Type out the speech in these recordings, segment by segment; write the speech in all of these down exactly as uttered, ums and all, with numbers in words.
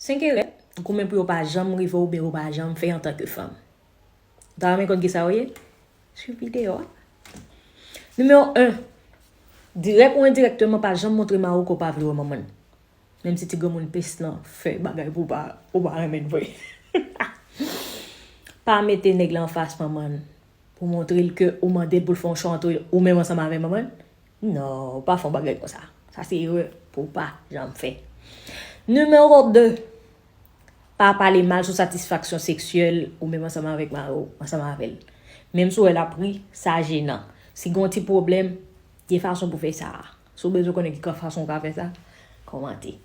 Senk erè, goumen pou yo pa janm rive oubyen yo pa janm fè antanke fanm. Ou ta renmen konn kisa yo ye? Swiv videyo a. Nimewo en, dirèk ou endirèkteman, pa janm montre mari w ke w pa vle wè manman l. Menm si ti granmoun pes lan fè bagay pou w pa, ou pa renmen l vre. Pa mete nèg la anfas manman l pou montre l ke ou mande l pou l fè yon chwa antre ou menm ansanm avè manman l. Non, ou pa fè yon bagay konsa. Sa se erè pou w pa janm fè. Nimewo de, pa pale mal sou satisfaksyon seksyèl ou menm ansanm avèk mari w, ansanm avè l. Menm si w wè l ap ri, sa jenan. Si gen yon ti pwoblèm, gen fason pou fè sa. Si w bezwen konnen ki fason w ka fè sa, kòmante.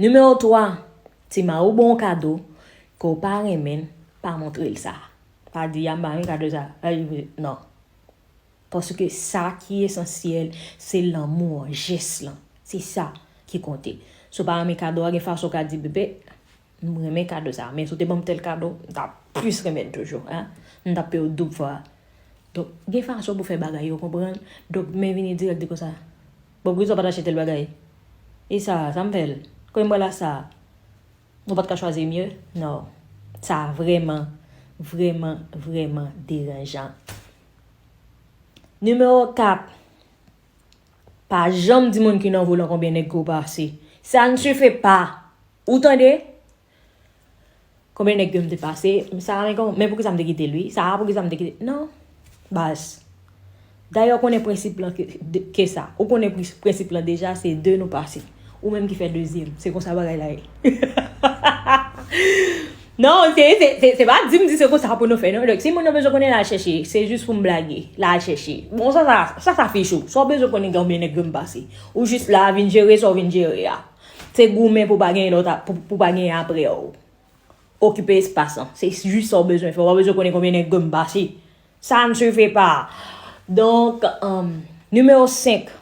Nimewo twa, si mari w ba w yon kado ke w pa renmen, pa montre l sa. Pa di, "A, m pa renmen kado sa." Ay, non. Paske sa ki esansyèl, se lanmou an, jès lan. Se sa ki konte. Si w pa renmen kado a, gen fason w ka di, "Bebe, m renmen kado sa. Men si w te ban m tèl kado, m t ap plis renmen l toujou, en. M t ap peye w doub fwa." Donk, gen fason pou fè bagay yo, konprann? Donk, men vini dirèk di konsa, "Bon, poukisa w pa t achte tèl bagay? E sa, sa m fè l? Kòman m pral achte sa?" Ou pa t ka chwazi mye? Non. Sa vrèman, vrèman, vrèman deranjan. Nimewo kat, pa janm di moun ki nan volan konbyen nèg ke w pase. Ça ne se fait pas. Ou tande? Konbyen nèg ke m te pase? Sa, men kòman, men poukisa m te kite l, wi? Sa, poukisa m te kite? Non. Baz. Dayè, ou konnen prensip lan ke, de, ke sa. Ou konnen pri-, prensip lan deja, se de nou pase. Ou menm ki fè dezyèm. Se konsa bagay la ye. Non, se, se, se, se pa di m di se konsa pou nou fè, non. Donk, si moun nan bezwen konnen, l al chèche. Se jis pou m blage. L al chèche. Bon, sa, sa, sa, sa fich ou. Sa w bezwen konnen konbyen nèg ke m pase. Ou jis la, vin jere sa w vin jere a. Se goumen pou pa gen lòt a, pou, pou pa gen apre w. Okipe espas lan. Se jis sa w bezwen fè. Ou pa bezwen konnen konbyen nèg ke m pase. Ça ne se fait pas. Donk, um, nimewo senk,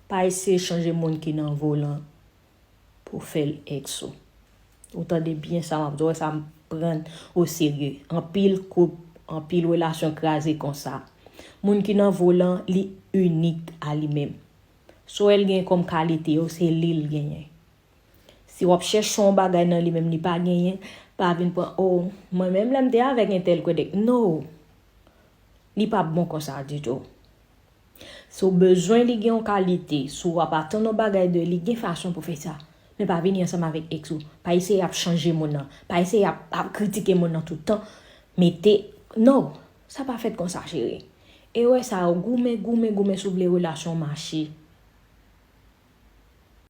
pa eseye chanje moun ki nan volan pou fè l èks ou. Ou tande byen sa m ap di w, sa m pran o serye. Anpil koup, anpil relasyon kraze konsa. Moun ki nan volan, li inik a li menm. Si w wè l gen kòm kalite yo, se li l genyen. Si w ap chèche yon bagay nan li menm li pa genyen, pa vin pran, "Oh, mwen menm lè m te avèk entèl kwèdèk." No! Li p ap bon konsa ditou. Si w bezwen li gen yon kalite, si w ap atann yon bagay de li, gen fason pou fè sa. Men pa vini ansanm avèk èks ou. Pa eseye ap chanje moun nan. Pa eseye ap, ap kritike moun nan tout tan. Mete, no! Sa pa fèt konsa, cheri. Erè sa yo, goumen, goumen, goumen si w vle relasyon mache.